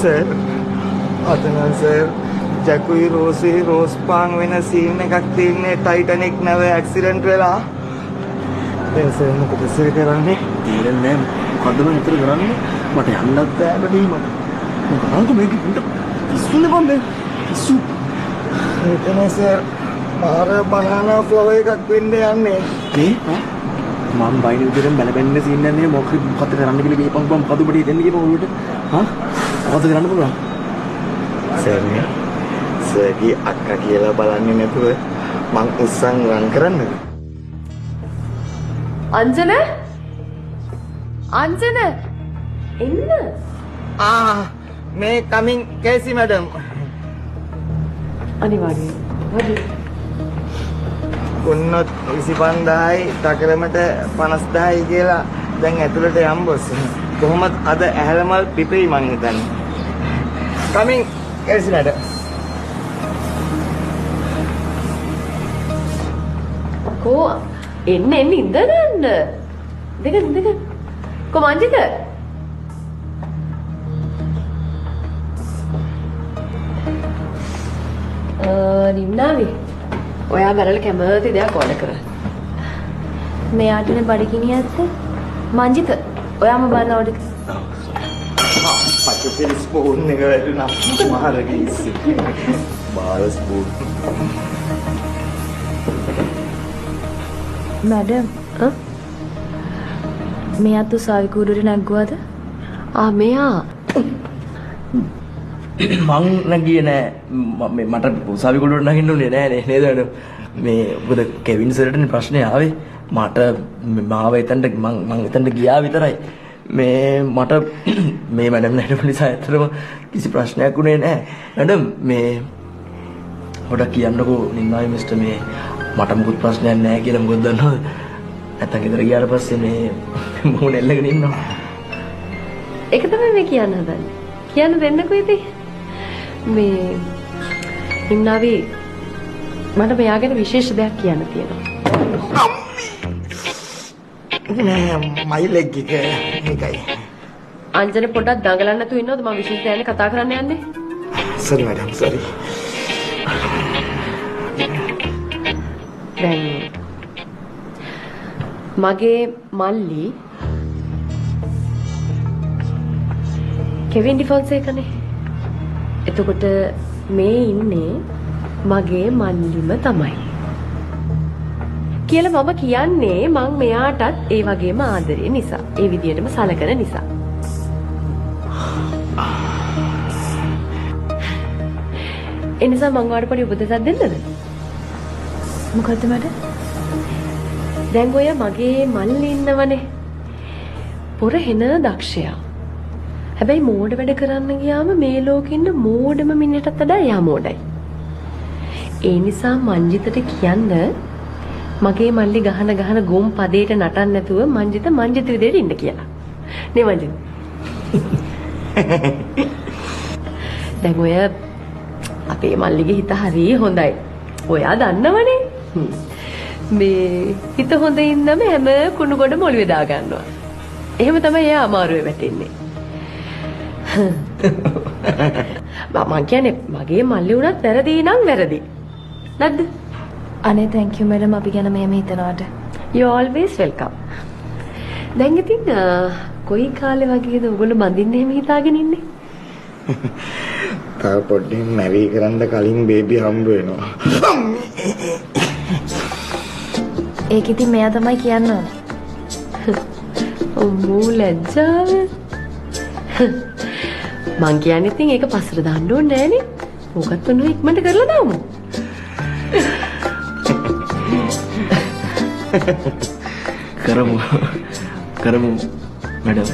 Sir අතන sir ජකුයි Rosie rose පාන් වෙන සීන් එකක් තියෙන්නේ ටයිටැනික් නැව ඇක්සිඩන්ට් වෙලා. දැන් සර් මොකද සර් කරන්නේ? තේරෙන්නේ නැහැ මොකද්ද මම විතර කරන්නේ? මට යන්නත් බෑ බඩේ මට. මොකක්ද මේක උන්ට පිස්සුනේ බං මේ. පිස්සු. එතන සර් මාර බනානා ෆ්ලවර් එකක් වෙන්න යන්නේ. මේ මං බයින විදිහටම බැල බැන්න සීන් එක නේ මොකක්ද කරන්න කියලා කියපන් බං මොකද උඹට හිතෙන්නේ කියපන් ඔළුවට. හා මොකද කරන්න පුළුවන්? සර් නේ සර්ගේ අක්කා කියලා බලන්නේ නැතුව මං උස්සන් රන් කරන්නද? අංජන අංජන එන්න. ආ මේ කමින් කේසි මැඩම්. අනිවාර්යයෙන්. හරි. කොන්නොත් 25000යි තකරමට 50000යි කියලා දැන් ඇතුළට යම් බොස්. කොහොමත් අද ඇහැලමල් පිපෙයි මං හිතන්නේ. කමින් කේසි මැඩම්. කෝ එන්න එන්න ඉඳ ගන්න. දෙක දෙක. කො මංජිත? නිම්නාවි. ඔයා මැරෙල කැමති දෙයක් ඕඩර් කරන්න. මෙයාටනේ බඩගිනි ඇත්තේ. මංජිත ඔයාම බලලා ඕඩර් කරන්න. පචුපිලි ස්පූන් එක වැටුණා. මහරගේ ඉස්සේ. බාල ස්පූන්. මැඩම් මෙයාත් උසාවි කූඩුවට නැග්ගුවද? ආ මෙයා මං නැගියේ නෑ. මේ මට උසාවි කූඩුවට නගින්න උනේ නෑ නේ නේද මැඩම්? මේ මොකද කෙවින් සර්ටනේ ප්‍රශ්නේ ආවේ. මට මාව එතනට මං එතනට ගියා විතරයි. මේ මට මේ මැඩම් නැටපු නිසා ඇත්තටම කිසි ප්‍රශ්නයක් උනේ නෑ. මැඩම් මේ පොඩක් කියන්නකෝ නින්නායි මිස්ටර් මේ මට මොකුත් ප්‍රශ්නයක් නෑ කියලා. මොකද දන්නවද? නැත්තම් ගෙදර ගියාට පස්සේ මේ මූණ එල්ලගෙන ඉන්නවා. ඒක තමයි මේ කියන්න හදන්නේ. කියන්න දෙන්නකෝ ඉතින්. මේ නින්නාවි මට මෙයා ගැන විශේෂ දෙයක් කියන්න තියෙනවා. නෑ මයි ලෙග් එක මේකයි. අංජන පොඩ්ඩක් දඟලන්න නැතුව ඉන්නවද? මම විශේෂ දෙයක් කතා කරන්න යන්නේ. Sorry madam sorry. දැන් මගේ මල්ලි කෙවින් ඩිෆොන්සේකනේ. එතකොට මේ ඉන්නේ මගේ මල්ලිම තමයි කියලා මම කියන්නේ මං මෙයාටත් ඒ වගේම ආදරේ නිසා, ඒ විදියටම සලකන නිසා. ඒ නිසා මං ඔයාලට පොඩි උපදෙසක් දෙන්නද? මොකද්ද මැඩම්? දැන් ඔය මගේ මල්ලි ඉන්නවනේ. පොර හෙන දක්ෂයා. හැබැයි මෝඩ වැඩ කරන්න ගියාම මේ ලෝකෙ ඉන්න මෝඩම මිනිහටත් වඩා එයා මෝඩයි. ඒ නිසා මංජිතට කියන්න මගේ මල්ලි ගහන ගහන ගොම් පදේට නටන්න නැතුව මංජිත මංජිත විදියට ඉන්න කියලා. නේ මංජිත? දැන් ඔය අපේ මල්ලිගේ හිත හරි හොඳයි. ඔයා දන්නවනේ. මේ හිත හොඳ ඉන්නම හැම කුණු ගොඩම ඔළුවේ දා ගන්නවා. එහෙම තමයි එයා අමාරුවේ වැටෙන්නේ. මං කියන්නේ මගේ මල්ලි වුණත් වැරදි නම් වැරදි. නැද්ද? අනේ thank you madam අපි ගැන මෙහෙම හිතනවට. You always welcome. දැන් ඉතින් කොයි කාලේ වගේද ඔයගොල්ලෝ බඳින්න එහෙම හිතාගෙන ඉන්නේ? තව පොඩ්ඩෙන් මැරි කරන්න කලින් බේබි හම්බ වෙනවා. ඒක ඉතින් මෙයා තමයි කියන්න ඕනේ. ඔව් ලැජ්ජාව. මං කියන්නේ ඉතින් ඒක පස්සට දාන්න ඕනේ නෑනේ. ඕකත් ඔන්න ඉක්මනට කරලා දාමු. කරමු කරමු මැඩම්.